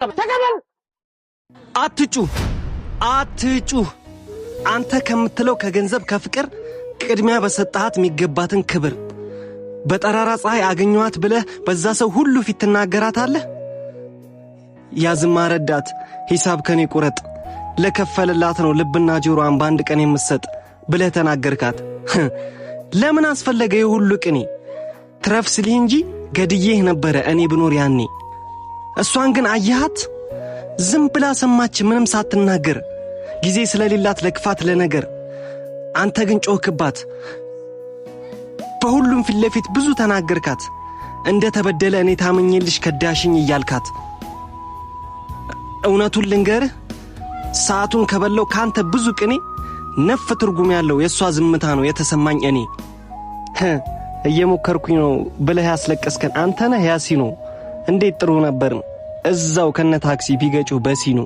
ተቀበል። አትጩህ፣ አትጩህ። አንተ ከምትለው ከገንዘብ ከፍቅር ቅድሚያ በሰጠሃት የሚገባትን ክብር በጠራራ ፀሐይ አገኘኋት ብለህ በዛ ሰው ሁሉ ፊት ትናገራታለህ። ያዝማ ረዳት ሂሳብ ከኔ ቁረጥ፣ ለከፈለላት ነው ልብና ጆሮዋን በአንድ ቀን የምትሰጥ ብለህ ተናገርካት። ለምን አስፈለገ የሁሉ ቅኔ? ትረፍ ስልህ እንጂ ገድዬህ ነበረ እኔ ብኖር ያኔ። እሷን ግን አየሃት? ዝም ብላ ሰማች ምንም ሳትናገር፣ ጊዜ ስለሌላት ለክፋት ለነገር። አንተ ግን ጮህክባት፣ በሁሉም ፊት ለፊት ብዙ ተናገርካት። እንደ ተበደለ እኔ ታመኜልሽ ከዳሽኝ እያልካት። እውነቱን ልንገርህ፣ ሰዓቱን ከበላው ካንተ ብዙ ቅኔ ነፍ ትርጉም ያለው የእሷ ዝምታ ነው የተሰማኝ እኔ። እየሞከርኩኝ ነው ብለህ ያስለቀስከን አንተ ነህ ያሲኖ። እንዴት ጥሩ ነበርን እዛው ከነ ታክሲ ቢገጩህ በሲኖ።